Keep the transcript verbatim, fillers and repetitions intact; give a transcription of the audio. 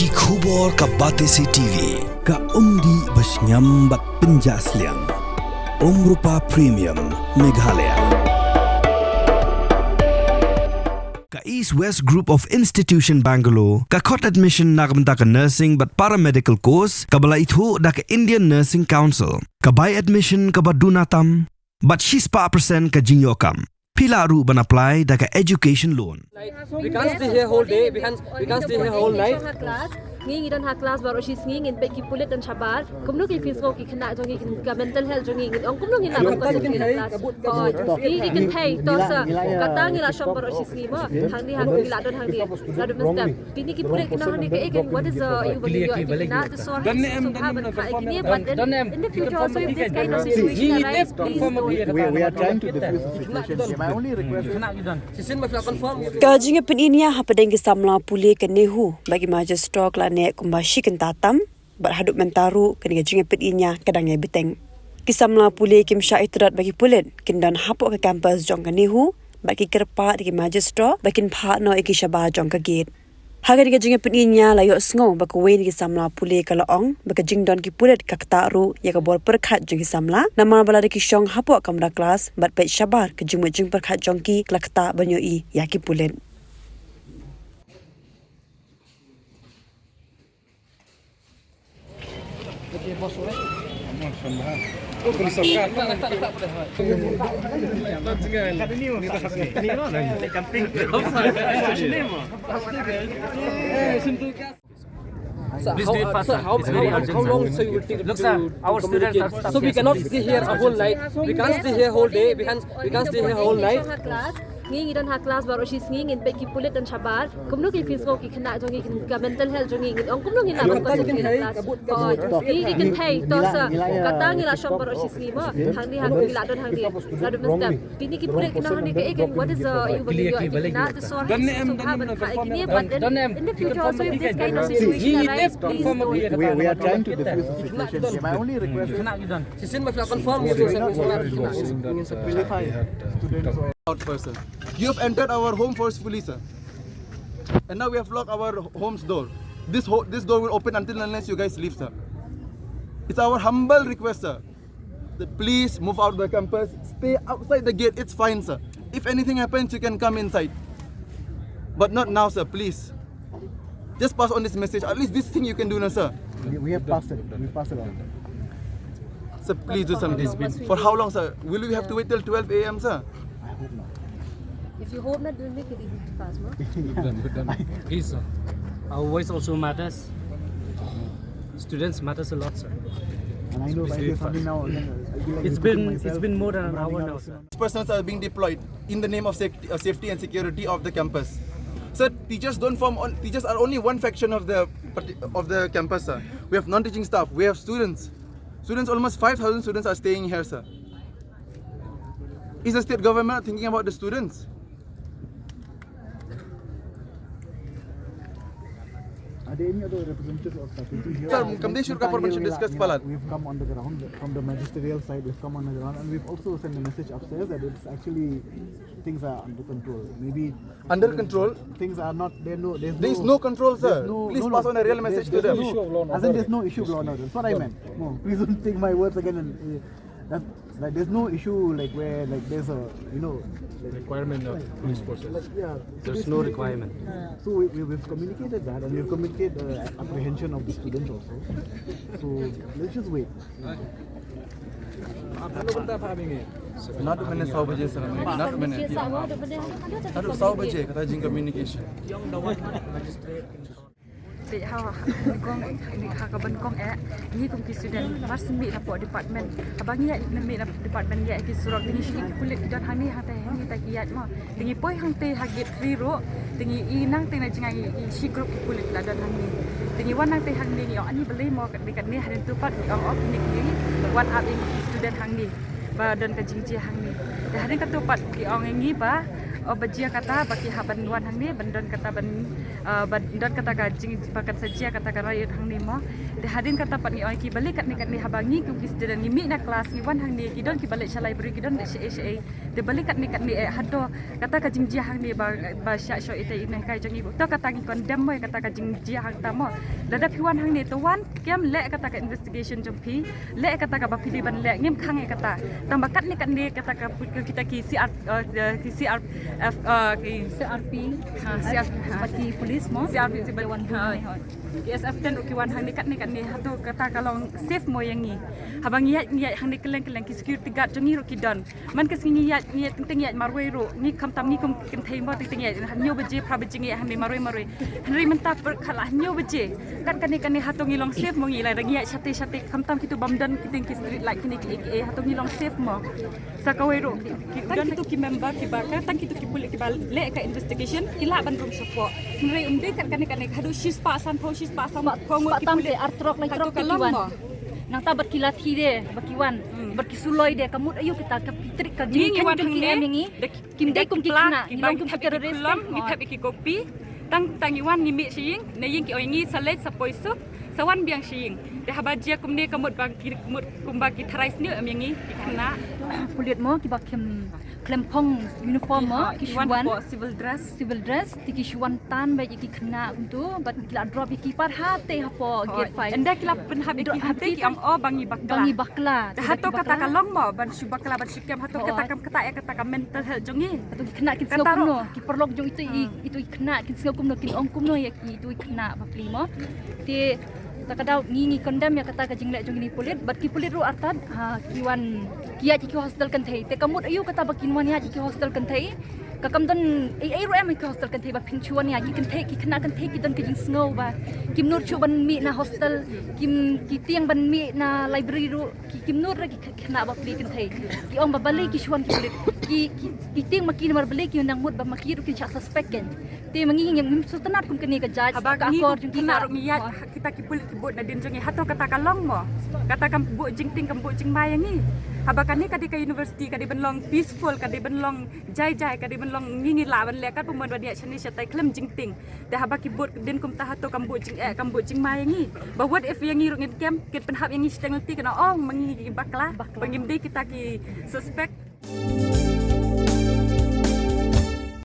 Ki khubor ka Batesi T V, ka umdih ba shngiam bad pynjah sliang. Umrupa Premium, Meghalaya. Ka East West Group of Institution Bangalore, ka khot admission na ka bynta ka nursing bad paramedical course, kaba la ithuh da ka Indian Nursing Council. Ka bai admission kaba duna tam, bad shispah percent ka jingïoh kam. Phi lah ruh ban apply da ka education loan. We can't stay here whole day. We can't. We can't stay here whole night. Ngi ngi don ha class baroh shi sngi, ngin peit ki pulit don shabar. Kumno ki fees ko ki khynnah jong ngi, ka mental health jong ngi, ngin ong kumno ngin lah ban concentrate ha class. Ngi ngi kynthei to sa. Kata ngi la shong baroh shi sngi mo. Hangne hangne ngi la don hangne. La don mynstep. Tini ki pulit ki nang hangne kaei kaei, what is the, you believe, you believe na the sort of, so ha ban kha kine, but then in the future also, if this kind of situation arise, please don't. We, we are trying to diffuse the situation. My only request is Shishin ma fla confirm. Ka jingïapyni nia hapdeng ki samla pule ka NEHU bad ki Magistrate ka la neh kumba shi kynta tam, bad haduh mynta ruh kane ka jingïapyni nia ka dang ïai bteng. Ki samla pule kim shah itynnad bad ki pulit, kin don hapoh ka campus jong ka NEHU bad ki kyrpad ïa ki Magistrate ba kin phah noh ïa ki shabar jong ka gate. Ha kane ka jingïapyni nia la ïohsngew ba kawei na ki samla pule ka la ong ba ka jingdon ki pulit ka ktah ruh ïa ka bor pyrkhat jong ki samla, namar ba lada ki shong hapoh kamra klas bad peit shabar, ka jingmut jingpyrkhat jong ki ka la ktah ban ïohi ïa ki pulit. Please do it fast, sir. It's very urgent, sir. Look, sir, our students are stuck. So we cannot stay here a whole night. We can't stay here whole day. We can't. We can't stay here whole night. Ngi ngi don ha class baroh shi sngi, ngin peit ki pulit don shabar. Kumno ki fees ko ki khynnah jong ngi, ka mental health jong ngi, ngin ong kumno ngin lah ban concentrate ha class. Ngi ngi kynthei to sa. Kata ngi la shong baroh shi sngi mo. Hangne hangne ngi la don hangne. La don mynstep. Tini ki pulit ki nang hangne kaei kaei, what is the, you believe, you believe na the sort of, so ha ban kha kine, but then in the future also, if this kind of situation arise, please don't. We, we are trying to diffuse the situation. My only request is Shishin ma fla confirm. Out person. You have entered our home forcefully, sir. And now we have locked our home's door. This ho- this door will open until unless you guys leave, sir. It's our humble request, sir. The, please move out the campus. Stay outside the gate. It's fine, sir. If anything happens, you can come inside. But not now, sir. Please. Just pass on this message. At least this thing you can do now, sir. We, we have passed it. We passed it on. Sir, please do something. For how long, sir? Will we have to wait till twelve a.m., sir? I hope not. If you hope not, don't make it even fast, no? Please, sir. Our voice also matters. Students matters a lot, sir. And I know Please if I do say it something fast. Now, and then I'll be like It's repeating been, myself. it's been more than I'm an hour running now, out sir. Personnel are being deployed in the name of safety, uh, safety and security of the campus. Sir, teachers don't form on, teachers are only one faction of the parti- of the campus, sir. We have non-teaching staff, we have students. Students, almost five thousand students are staying here, sir. Is the state government not thinking about the students? Are there any other representatives of faculty here? Sir, kam dei shuh ka por ban shu discuss palat. We've come on the ground from the magisterial side. We've come on the ground, and we've also sent a message upstairs that it's actually things are under control. Maybe Under control? Things are not. There no. There's There is no, no control, sir. there's no- Please no, pass no, on a real there's- message to there's them. No, as in, there's no issue of law and order. That's what I meant. No, please don't take my words again. And uh, that, like, there's no issue like where like there's a you know like, Requirement of police forces. Like, yeah. There's no requirement. So we, we, we've communicated that, and we've communicated the apprehension of the students also. So let's just wait. Not many saw baje, sir. Not many. Not saw baje, kata jing communication. Te ha ha kong ha ka ban kong eh ngi kum ki student mar simi na po department haba ngi na mi na department ngi ki surok ngi shi ki pulit ki don hangne ha te ngi ta ki yat mo ngi poi hang te ha gate three ro ngi i nang te na jinga i shi group ki pulit la don hangne ngi wan nang te hangne ngi ani beli mo ka ni ka ni hadin tu pat ngi ong ok ni ki wan up in ki student hangne ba don ka jingjia hangne te hadin ka tu pat ki ong ngi ba o ba jia kata ba ki ha ban wan hangne ban don kata ban Ah, ba don kata ka jing, ba kan sa jia kata ka riot hangne mo. Te hadien kata pat ngi ong ki balei katne katne haba ngi kum ki student ngi mih na klas ngi wan hangne ki don ki ba leit sha library ki don leit sha ei sha ei. Te balei katne katne eh hato kata ka jingjia hangne ba ba sha sho ita ina kai jong ngi. To kata ngi condemn mo kata ka jingjia hangta mo. Lada phi wan hangne to wan kem leh kata ka investigation jong phi. Leh kata ka ba phi dei ban leh ngim khang eh kata. Tang ba katne katne kata ka put ka kita ki C R, eh, ki C R F, eh, ki CRP. Ha, CRP, ha. Bad ki police mo. CRP ki ban, ha. Ki S F ten ruh ki wan hangne katne katne hato kata ka long safe mo ïa ngi. Haba ngi ïaid ngi ïaid hangne kylleng kylleng ki security guard jong ngi ruh ki don. Man ka sngi ngi ïaid ngi ïaid teng teng ïaid marwei ruh ngi khamtam ngi kum kynthei mo teng teng ïaid hynñiew baje phra baje ngi ïaid hangne marwei marwei. Hynrei mynta pyrkhat la hynñiew baje. Kat kane kane hato ngi long safe mo ngi la ngi ïaid shate shate khamtam kitu bam don ki teng ki street light kine ki ki hato ngi long safe mo. Sa kawei ruh ki, ki, tang kitu ki member kiba ka tang kitu ki pulit kiba leh ka investigation ki lah ban rung shapoh. Hynrei um dei kat kane kane haduh shispah sanphew shispah sanphew ngut ki pulit. Spah tam te artrok lai trok ki wan. Nangta bad ki lathi de ba ki wan. Hmm. Bad ki suloi de ka mut aïu kita ka pitrik ka jingkhein. Ngi ngi wan hangne da ki kim dei kum ki khynnah ngi long kum ki terrorist. Ngi thep ïa ki kopi. Tang tang ngi wan ngi mih sha ïing na ïing ki ong ïa ngi sa leit sa poi suk sa wan biang sha ïing. Te haba jia kumne ka mut ba ki mut kumba ki tharai sniew em ïa ngi ki khynnah. Pulit mo kiba khlem khlem phong uniform mo ki shu wan hapoh civil dress. Civil dress te ki shu wan tan bad ïa ki khynnah kumtu bad ki la drop ïa ki pat ha te hapoh gate five. Ynda ki la pynhap ïa ki ha te ki ong o ba ngi bakla. Ba ngi bakla. Te hato kata ka long mo ban shu bakla ban shu kem hato kata kam kata ïa kata ka mental health jong ngi. Hato ki khynnah kin sngew kumno ki paralok jong itu i itu i khynnah kin sngew kumno kin ong kumno ïa ki itu i khynnah bapli mo. Te ta ka daw ngi ngi condemn ïa kata ka jingleh jong ngi pulit bad ki pulit ruh artat ha ki wan ki ïaid ki hostel kynthei te ka mut aïu kata ba kin wan ïaid ki hostel kynthei. Ka kam don ei ei ruh em ki hostel kynthei ba phin shu wan ïaid ki kynthei ki khynnah kynthei ki don ki jingsngew ba kim nud shuh ban mih na hostel kim ki tieng ban mih na library ruh. Ki kim nud re ki khynnah bapli kynthei ki ong ba balei ki shu wan ki pulit ki ki tieng ma ki namar balei ki nang mut ba ma ki ruh kin shah suspect kein. Te ma ngi ngim sngewtynnat kum kane ka judge haba ka akor jong ki khynnah ruh ngi ïaid kita ki pulit ki bud nadien jong ngi hato kata ka long mo. Kata kam bud jingtieng kam bud jingma ïa ngi. Haba kane ka dei ka university ka dei ban long peaceful ka dei ban long jai jai ka dei ban long ngi ngi lah ban leh kat pynban ban ïaid shane shatai khlem jingtieng. Te haba ki bud din kumta hato kam bud jingeh kam bud jingma ïa ngi. Ba what if ïa ngi ruh ngin kem kin pynhap ïa ngi shiteng lynti kane ong ma ngi bakla. Ba ngim dei kita ki suspect.